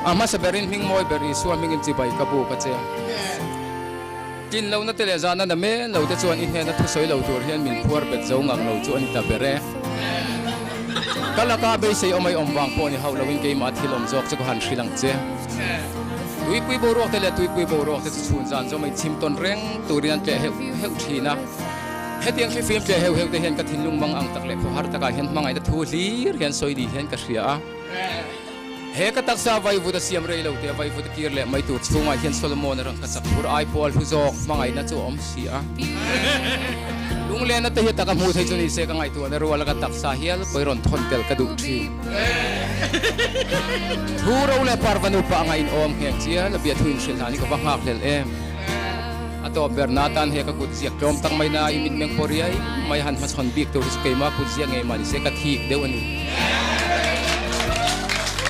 A hmasa berin hming mawi ber Isua hmingin chibai ka buk a che. Tlin lohna te leh zahna na men lo te chuan i hnena thusawi lo tur hian min phuar bet zo ngang lo chu a ni ta ber e. Ka laka beisei awm ai awm vang pawh ni hauh loin keimah thil awm zawk chu ka han hrilh ang che. Tuipui boruak te leh tuipui boruak te chu chhun zan zawm in chim tawn reng turin an tleh heuh heuh thin a. Hetiang thlifim tleh heuh heuh te hian ka thinlung mang ang tak leh khawhar takah hian hmangaihna thu hlir hian sawi ni hian ka hria a. He ka taksa vaivut a siam rei lo teh vaivut a kir leh mai tur chhungah hian Solomon a rawn ka chak phur ai pawl hlu zawk hmangaihna chu a awm si a. Lunglena te hi taka hmuh theih chu ni se ka ngaihtuahna ruala ka taksa hial pawi rawn thawn tel ka duh thin. Thu ro leh parva nupa anga inawm ngheng chial a bia thu inhrilh hlan hi ka va nghakhlel em. A tawp ber na tan he ka kut ziak tlawm tak mai na i mitmeng pawh riai mai han hmachhawn bik tur hi chu keimah kut ziak ngei mah ni se ka thik deuh a ni.